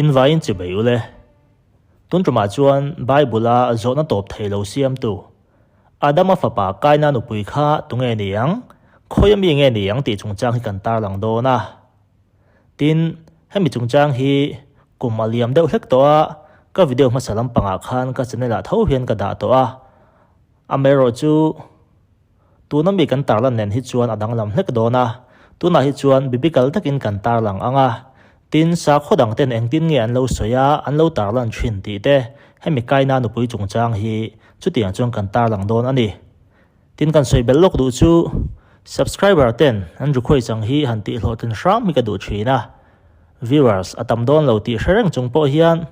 Invaiin chibei ule. Tun tumah chuan Bible-a zawhna tawp thei lo siamtu Adama fapa Kaina nupui kha tunge ni ang, khawi ami nge ni ang tih chungchang hi kan tarlang dawn a. Tin, hemi chungchang hi kum a liam deuh hlek tawh a, ka video hmasa lampangah khan ka channel-ah tho hian ka dah tawh a. Amaherawhchu, tuna mi kan tarlan nen hi chuan a danglam hlek dawn a, tunah hi chuan biblical takin kan tarlang ang a, tin sakhaw dang ten engtin nge an lo sawi a, an lo tarlan thin tih te hemi Kaina nupui chungchang hi chutiang chuan kan tarlang dawn a ni. Tin kan sawi belh lawk duh chu subscriber ten an request ang hi han tihhlawhtlin hram hi ka duh thin a, viewers a tam dawn lo tih hre reng chung pawh hian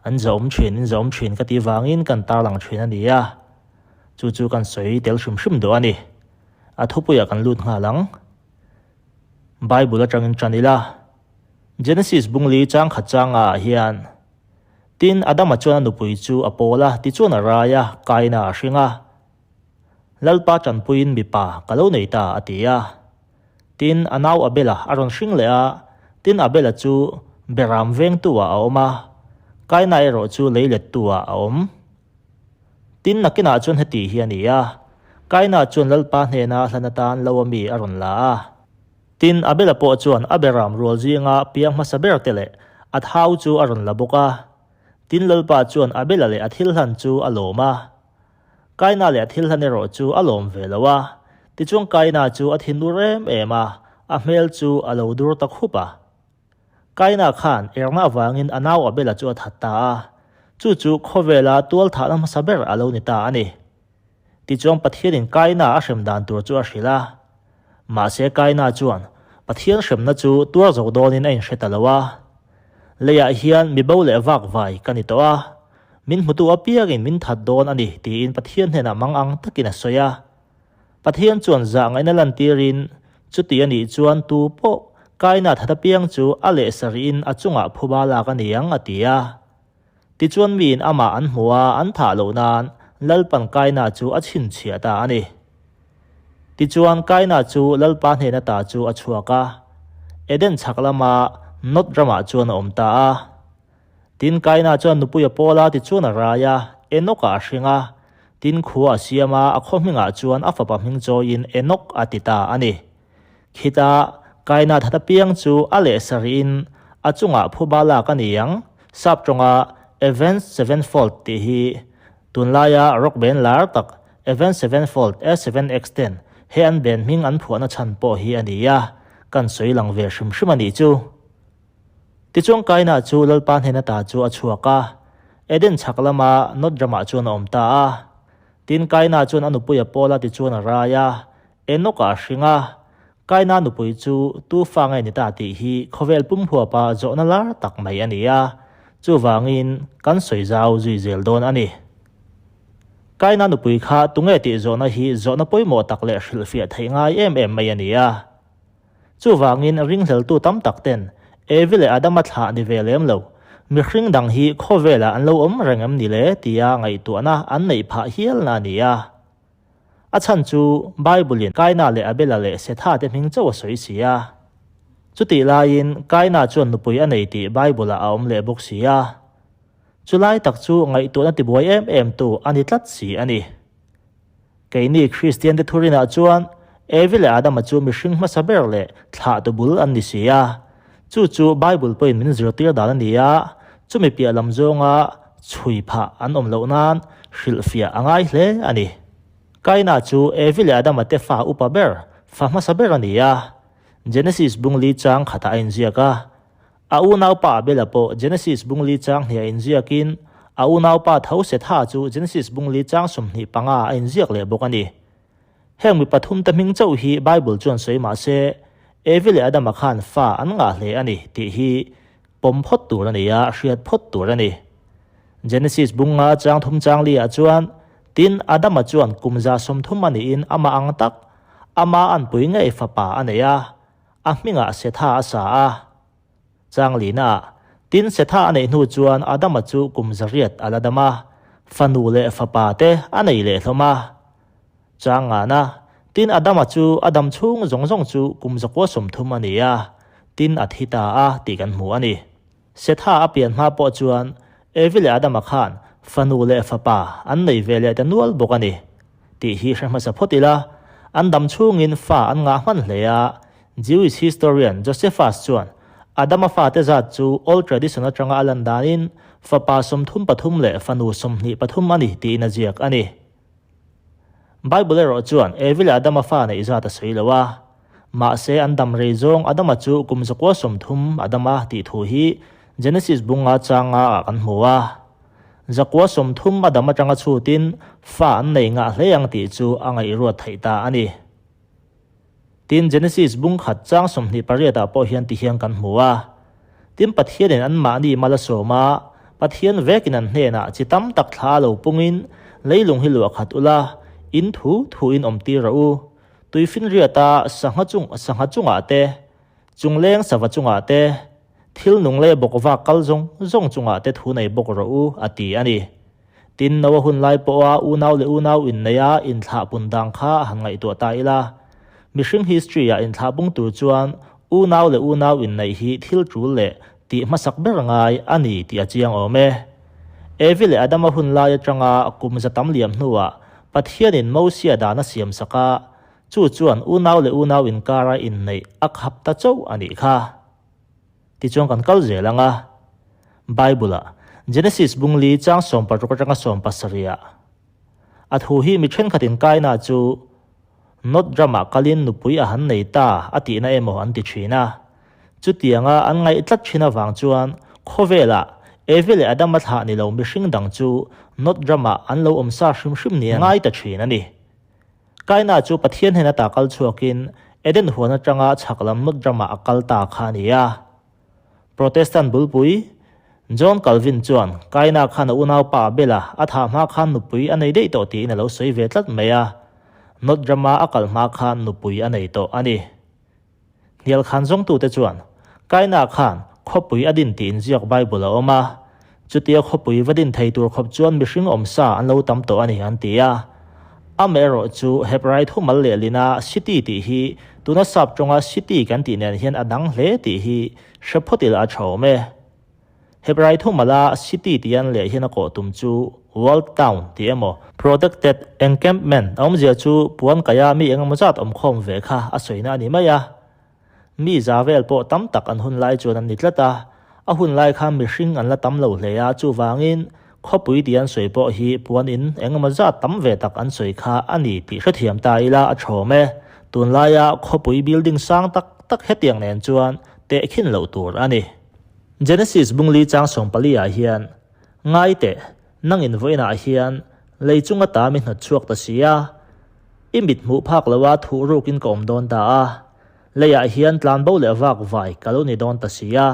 An zahawm thin, in zahawm thin ka tih vangin kan tarlang thin a ni a, chu chu kan sawi tel hrim hrim duh a ni. A thupuiah kan lut nghal ang. Bible atangin tan ila, Genesis bungli chang khat changa ah hian, Tin, Adama chuan a nupui chu a pawl a, tichuan a rai a, Kaina a hring a. Lalpa tanpuiin mipa ka lo nei ta, a ti a. Tin, a nau Abela a rawn hring leh a, tin Abela chu Beram vengtu-ah a awm a, Kaina erawh chu leilettu-ah a awm. Tin, nakinah chuan heti hi a ni a, Kaina chuan Lalpa hnena hlan atan lo a mi a rawn la a. Tin, Abela pawh chuan a Beram rual zinga piang hmasa ber te leh a thau chu a rawn la bawk a. Tin, Lalpa chuan Abela leh a thil hlan chu a lawm a. Kaina leh a thil hlan erawh chu a lawm ve lo a, tichuan Kaina chu a thinur em em a, a hmel chu a lo dur ta khup a. Kaina khan erna avangin a nau Abela chu a that ta a, chu chu khawvela tualthahna hmasa ber a lo ni ta a ni. Tichuan Pathianin Kaina a hrem dan tur chu a hrilh a. Mahse Kaina chuan Pathian hremna chu tuar zo dawnin a inhre ta lo a. Leiah hian mi bo leh vak vai ka ni tawh a, min hmutu apiangin min that dawn a ni tiin Pathian hnenah mang ang takin a sawi a. Pathian chuan zah ngaihna lantirin chuti a nih chuan tu pawh Kaina that apiang chu a leh sarih in a chungah phuba lak a ni ang a ti a. Tichuan miin amah an hmu a, an thah loh nan Lalpan Kaina chu a chhinchhiah ta a ni. Tichuan Kaina chu Lalpa hnena ta chu a chhuak a, Eden chhak lama Nod ramah chuan a awm ta a. Tin Kaina chuan nupui a pawl a, tichuan a rai a, Enoch-ah a hring a. Tin khua a siam a, a khaw hmingah chuan a fapa hming chawiin Enoch a ti ta a ni. Khita Kaina that apiang chu a leh sarih-in a chungah phuba lak a ni ang. Sap tawnga Avenged Sevenfold tih hi tunlaia rock band lar tak Avenged Sevenfold, A7X ten he an band hming an phuahna chhan pawh hi a ni a, kan sawi lang ve hrim hrim a nih chu. Tichuan Kaina chu Lalpa hnena ta chu a chhuak a, Eden chhak lama Nod ramah chuan a awm ta a. Tin Kaina chuan a nupui a pawl a tichuan a rai a, Enoch-a a hring a, Kaina nupui chu tu fa nge ni ta tih hi khawvel pum huapa zawhna lar tak mai a ni a, chuvangin kan sawi zau zui zel dawn a ni. Kaina nupui kha tunge tih zawhna hi zawhna pawimawh tak leh hrilhfiah theih ngai em em mai a ni a. Chuvangin ringhleltu tam tak ten Evi leh Adama thlah ni ve lem lo, mihring dang hi khawvelah an lo awm reng em ni le tia ngaihtuahna an neih phah hialna a ni a. A chhan chu Bible-in Kaina leh Abela leh Setha te hming chauh a sawi si a. Chutih laiin Kaina chuan nupui a nei tih Bible-ah a awm leh bawk si a. Chulai tak chu ngaihtuahna tibuai em em tu a ni tlat si a ni. Keini Kristian te thurinah chuan Evi leh Adama chu mihring hmasa ber leh thlahtu bul an ni si a. Chu chu Bible pawhin min zirtir dan a ni a, chumi piah lam zawnga chhui phah an awm loh nan hrilhfiah a ngai hle a ni. Kaina chu Evi leh Adama te fa upa ber, fa hmasa ber a ni a. Genesis bungli chang khatah a inziak a. A unaupa Abela pawh Genesis bungli chang hnih a inziakin, a unaupa tho Setha chu Genesis bungli chang 25 a inziak leh bawk a ni. Heng mi pathum te hming chauh hi Bible chuan sawi mah se, Evi leh Adama khan fa an ngah hle a ni tih hi pawm phawt tur a ni a, hriat phawt tur a ni. Genesis bunga chang thum chang li ah chuan, Tin, Adama chuan kum 130 a niin amah ang tak, ama anpui ngei fapa a nei a, a hmingah Setha a sa a. Chang lina ah, Tin, Setha a neih hnu chuan Adama chu kum 800 a la dam a, fanu leh fapa te a nei leh hlawm a. Chang ngana, Tin, Adama chu a dam chhung zawng zawng chu kum 930 a ni a, tin a thi ta a tih kan hmu a ni. Setha a pian hma pawh chuan Evi leh Adama khan fanu leh fapa an nei ve leh ta nual bawk a ni tih hi hre hmasa phawt ila, an dam chhungin fa an ngah hman hle a. Jewish historian Josephus chuan Adama fate zat chu Old Tradition atanga a lan danin fapa 33 leh fanu 23 a ni tiin a ziak a ni. Bible erawh chuan Evi leh Adama fa neih zat a sawi lo a. Mahse, an dam rei zawng Adama chu kum 130 a dam a tih thu hi Genesis bunga changa ah kan hmu a. 130 a dam atanga chhutin fa an nei ngah hle ang tih chu a ngaihruat theih ta a ni. Tin, Genesis bung khat chang 28 ah pawh hian tihian kan hmu a. Tin, Pathianin anmahni mal a sawm a, Pathian vekin an hnenah chi tam tak thla a lo pungin leilung hi luah khat ula, in thu thuin awm tir rawh u. Tuifinriata sangha chung sangha chungah te, chungleng sava chungah te, thil nung leh bawk vak kal zawng zawng chungah te thu nei bawk rawh u, a ti a ni. Tin, Noa hun lai pawha unau leh unau inneia inthlah pun dang kha han ngaihtuah ta ila. Mihring history-ah inthlah pung tur chuan unau leh unau inneih hi thil tul leh tih hmasak ber ngai a ni tih a chiang awm e. Evi leh Adama hun lai atanga kum za tam liam hnuah Pathianin Mosia dan a siamsak a, chu chuan unau leh unau inkara inneih a khap ta chauh a nih kha. Tichuan kan kal zel ang a. Bible-ah, Genesis bung li chang 16 atanga 17 ah, a thu hi mi thenkhatin Kaina chu Nod ramah kalin nupui a han nei ta a tihna emaw an ti thin a. Chutianga an ngaih tlat thin avang chuan khawvelah Evi leh Adama thlah ni lo mihring dang chu Nod ramah an lo awm sa hrim hrim ni an ngai ta thin a ni. Kaina chu Pathian hnen ata kal chhuakin Eden huan atanga chhak lam Nod ramah a kal ta kha a ni a. Protestant bulpui, John Calvin chuan Kaina khan a unaupa Abel-a a thah hma khan nupui a nei daih tawh tiin a lo sawi ve tlat mai a. Nod rama a kal hma khan nupui a nei tawh a ni. Hnial khan zawngtute chuan, Kaina khan khawpui a din tih inziak Bible a awm a. Chutia khawpui va din thei tur khawp chuan mihring awmsa an lo tam tawh a ni an ti a. Amaherawh chu Hebrai thumal lehlina city tih hi tuna sap tawnga city kan tih nen hian a dang hle tih hi hre phawt ila a tha awm e. Hebrai thumala city tih an leh hian a kawh tum chu walled town tih emaw, protected encampment a awmzia chu puan kaia mi engemaw zat awm khawm ve kha a sawina a ni mai a. Mi za vel pawh tam tak an hun lai chuan an ni tlat a, a hun lai khan mihring an la tam lo hle a, chuvangin khawpui tih an sawi pawh hi puan in engemaw zat tam ve tak an sawi kha a ni tih hrethiam ta ila a thawm e. Tunlaia khawpui building sang tak tak hetiang nen chuan tehkhin loh tur a ni. Genesis bungli chang 14 ah hian, Ngai teh, nangin vawiinah hian lei chung ata mi hnawt chhuak ta si a, i mit hmuh phak loa thuh rukin ka awm dawn ta a, leiah hian tlanbo leh vak vai ka lo ni dawn ta si a.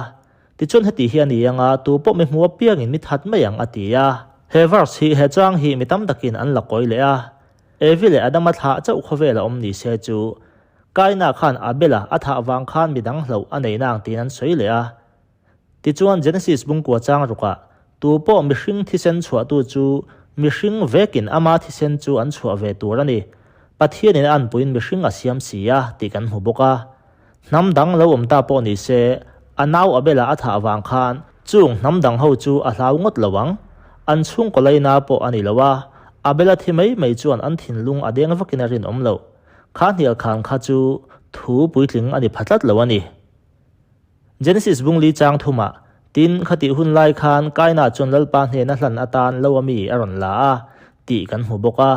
Tichuan heti hi a ni anga tu pawh mi hmu apiangin mi that mai ang a ti a. He verse hi he chang hi mi tam takin an la kawi leh a, Evi leh Adama thlah chauh khawvel a awm ni se chu Kaina khan Abel-a a thah vang khan midang hlauh a nei nang tiin an sawi leh a. Tichuan Genesis bungkua chang rukah, Tu pawh mihring thisen chhuahtu chu mihring vekin ama thisen chu an chhuah ve tur a ni. Pathianin a anpuiin mihring a siam si a tih kan hmu bawk a. Hnam dang lo awm ta pawh ni se, a nau Abel-a a thah vang khan chung hnam dang ho chu a hlau ngawt lo ang. An chhungkaw laina pawh a ni lo a, Abel-a thi mai mai chuan an thinlung a deng vakin a rinawm loh. Kha hnial khan kha chu thu puitling a ni pha tlat lo a ni. Genesis bungli chang thumah, Tin, khatih hun lai khan Kaina chuan Lalpa hnena hlan atan lo a mi a rawn la a, tih kan hmu bawk a.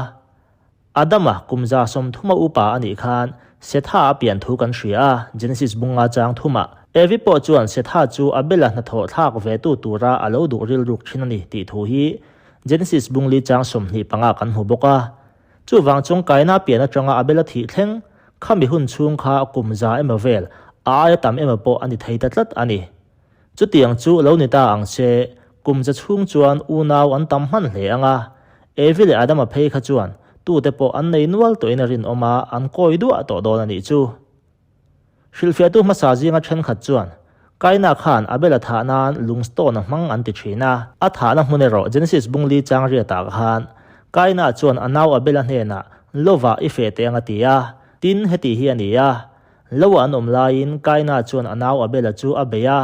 Adama kum 130 a upa a nih khan Setha a pian thu kan hria a, Genesis bunga chang thumah. Evi pawh chuan Setha chu Abela hnathawh thlak ve tu tura a lo duh rilruk thin a ni tih thu hi Genesis bungli chang 25 kan hmu bawk a. Chuvang chuan Kaina pian atanga Abela thih thleng, khami hun chhung kha kum za emaw vel, a aia tam emaw pawh a ni thei ta tlat a ni. Chutiang chu lo ni ta ang se, kum za chhung chuan unau an tam hman hle ang a. Evi leh Adama phei kha chuan tute pawh an nei nual tawhin a rinawm a, an kawi duah tawh dawn a nih chu. Hrilhfiahtu hmasa zinga thenkhat chuan, Kaina khan Abel-a thah nan lung stone a hmang an ti thin a. A thahna hmun erawh Genesis bungli chang riatah khan Kaina chuan a nau Abel-a hnenah Lovah i feh teh ang a ti a. Tin, heti hi a ni a. Lo-a an awm laiin Kaina chuan a nau Abel-a chu a bei a.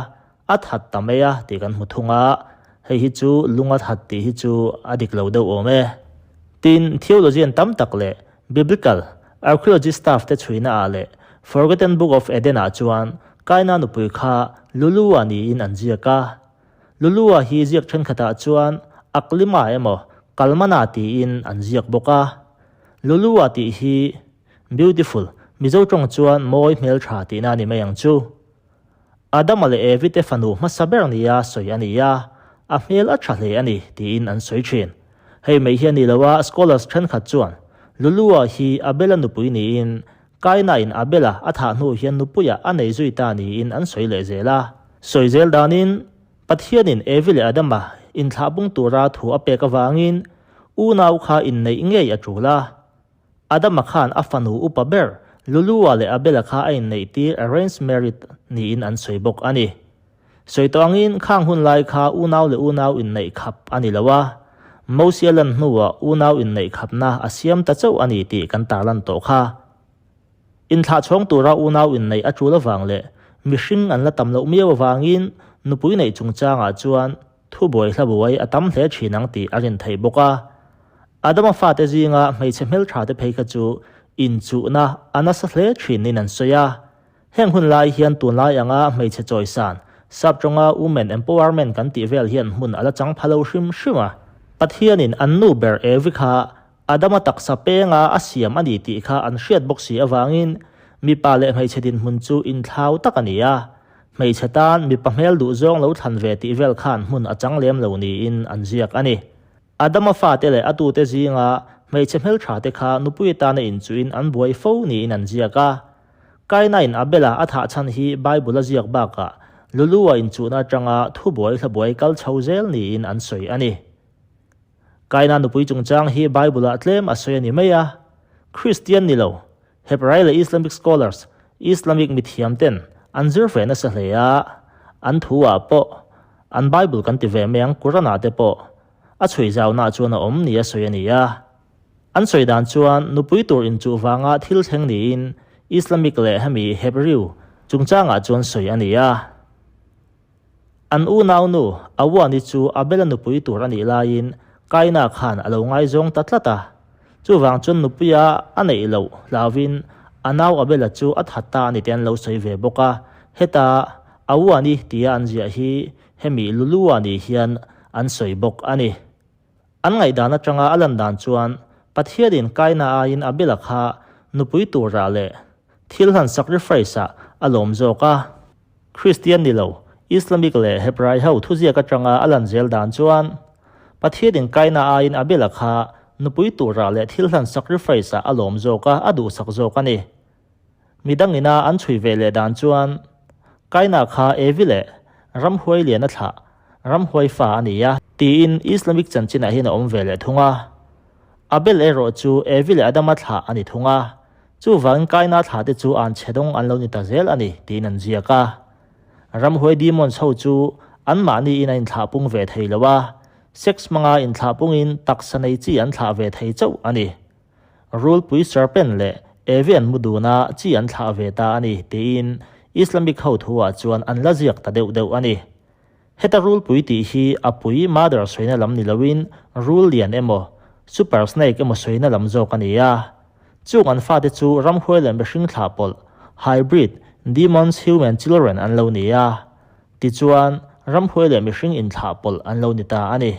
A that ta mai a tih kan hmu thung a, hei hi chu lung a that tih hi chu a dik lo deuh awm e. Tin, theologian tam tak leh Biblical archaeology staff te chhuina ah leh Forgotten Book of Eden ah chuan Kaina nupui kha Lulua niin an ziak a. Lulua hi ziak thenkhatah chuan Aklima emaw Kalmana tiin an ziak bawk a. Lulua tih hi Beautiful, Mizo tawng chuan mawi hmeltha tihna a ni mai ang chu. Adama leh Evi te fanu hmasa ber nia sawi a ni a, a hmel a tha hle a ni tiin an sawi thin. Hei mai hi a ni lo a, scholars thenkhat chuan Lulua hi Abela nupui niin Kaina-in Abela a thah hnu hian nupuiah a nei zui ta niin an sawi leh zel a. Sawi zel danin Pathianin Evi leh Adama inthlahpung tura thu a pek avangin unau kha inneih ngei a tul a. Adama khan a fanu upa ber Lulua leh Abela kha a inneih tir arranged married niin an sawi bawk a ni. Sawi tawh angin khang hun lai kha unau leh unau inneih khap a ni lo a, Mosia lan hnuah unau inneih khapna a siam ta chauh a ni tih kan tarlan tawh kha. Inthlah chhawng tura unau inneih a tul avang leh mihring an la tam loh miau avangin nupui neih chungchangah chuan Thubuai hlabuai a tam hle thin ang tih a rin theih bawk a. Adama fate zinga hmeichhe hmeltha te phei kha chu inchuhna a nasa hle thinin an sawi a. Heng hun lai hian tunlai anga hmeichhe chawisan, sap tawnga women empowerment kan tih vel hian hmun a la chang pha lo hrim hrim a. Pathianin an nu ber Evi kha Adama taksa penga a siam a ni tih kha an hriat bawk si avangin mipa leh hmeichhe dinhmun chu inthlau tak a ni a. Hmeichhe tan mipa hmel duhzawng lo thlan ve tih vel khan hmun a chang lem lo niin an ziak a ni. Adama fate leh a tute zinga hmeichhe hmeltha te kha nupui atana inchuhin an buai fo niin an ziak a. Kainain Abela a thah chhan hi Bible a ziak bakah Lulua inchuhna atanga thubuai hlabuai kal chho zel niin an sawi a ni. Kaina nupui chungchang hi Bible-ah tlem a sawi a ni mai a. Kristian ni lo, Hebrai leh Islamic scholars, Islamic mithiam ten an zir ve nasa hle a, an thu-ah pawh an Bible kan ti ve mai ang, Quran-ah te pawh a chhui zauna chuan a awm ni a sawi a ni a. An sawi dan chuan nupui tur inchuh vanga thil thleng niin Islamic leh hemi Hebrew chungchangah chuan sawi a ni a. An unaunu Awani chu Abela nupui tur a nih laiin Kaina khan a lo ngaizawng ta tlat a. Chuvang chuan nupuia a neih loh hlauvin a nau Abela chu a that ta a ni tih an lo sawi ve bawk a. Heta Awani tia an ziah hi hemi Luluani hian an sawi bawk a ni. An ngaihdan atanga a lan dan chuan Pathianin Kaina aiin Abela kha nupui turah leh thil hlan sacrifice-ah a lawm zawk a. Kristian ni lo, Islamic leh Hebrai ho thuziak atanga a lan zel dan chuan Pathianin Kaina aiin Abela kha nupui turah leh thil hlan sacrifice-ah a lawm zawk a, a duhsak zawk a ni. Midangina an chhui ve leh dan chuan Kaina kha Evi leh ramhuai lian a thlah, ramhuai fa a ni a, tiin Islamic chanchinah hian a awm ve leh thung a. Abel erawh chu Evi leh Adama thlah a ni thung a, chuvangin Kaina thlah te chu an chhe dawng an lo ni ta zel a ni, tiin an ziak a. Ramhuai demons ho chu anmahniin an inthlah pung ve thei lo a, sex hmanga inthlah pungin taksa nei chi an thlah ve thei chauh a ni. Rulpui serpent leh Evi an mu dun a, chi an thlah ve ta a ni, tiin Islamic ho thuah chuan an la ziak ta deuh deuh a ni. Heta rulpui tih hi a pui mother sawina lam ni loin rul lian emaw, super snake emaw sawina lam zawk a ni a. Chung an fate chu ramhuai leh mihring thlah pawlh, hybrid, demons human children an lo ni a. Tichuan, ramhuai leh mihring inthlah pawlh an lo ni ta a ni.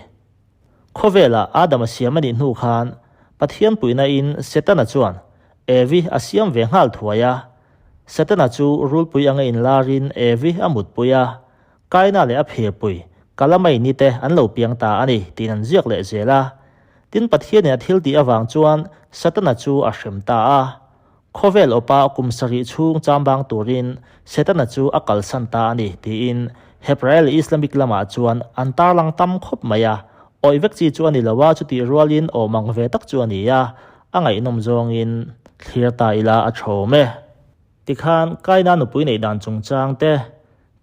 Khawvelah Adama siam a nih hnu khan Pathian puihna in Setana chuan Evi a siam ve nghal thuai a. Setana chu rulpui anga inlarin Evi a mutpui a, Kaina leh a phirpui Kalamaini te an lo piang ta a ni tiin an ziak leh zel a. Tin Pathianin a thil tih avang chuan Setana chu a hrem ta a. Khawvel awpa kum sarih chhung chambang turin Setana chu a kalsan ta a ni, tiin Hebrae leh Islamic lamah chuan an tarlang tam khawp mai a. Awih vek chi chu a ni lo a, chutih rualin awm ang ve tak chu a ni a, a ngaihnawm zawngin thlir ta ila a thawm e. Tikhan Kaina nupui neih dan chungchang te,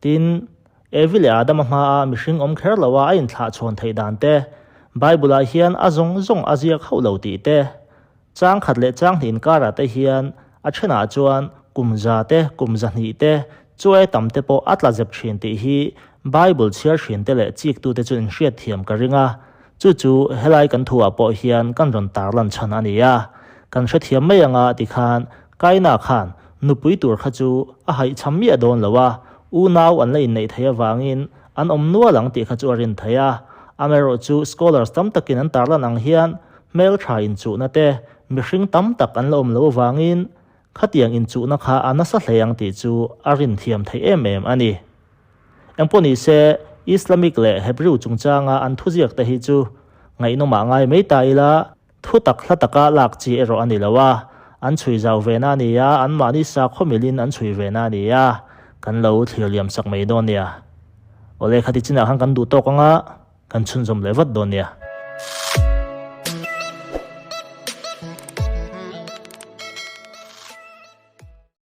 tin, Evi leh Adama hmaa mihring awm kher loa a inthlah chhawn theih dan te, Bible-ah hian a zawng zawng a ziak hauh lo tih te, Chang khat leh chang hnih inkarah te hian a thenah chuan kum za te, kum zahnih te, chuai tam te pawh a tla zep thin tih hi Bible chhiar hrinte leh chiktute chu in hriatthiam ka ring a, chu chu helai kan thuah pawh hian kan rawn tarlan chhan a ni a. Kan hrethiam mai anga tikhan Kaina khan nupui tur kha chu a haihchham miah dawn lo a, unau an la inneih theih avangin an awm nual ang tih kha chu a rin theih a. Amaherawhchu scholars tam takin an tarlan ang hian hmeltha inchuhna te mihring tam tak an la awm lo avangin Khatiang inchuhna kha a nasa hle ang tih chu a rin thiam theih em em a ni. Engpawh ni se, Islamic leh Hebrew chungchanga an thuziak te hi chu ngaihnawmah ngai mai ta ila, thu tak hla taka lak chi erawh a ni lo a, an chhui zau ve na a ni a, anmahni sakhaw milin an chhui ve na a ni a, kan lo thlir liam sak mai dawn nia. Awle khati chinah khan kan duh tawk anga kan chhunzawm leh vat dawn nia.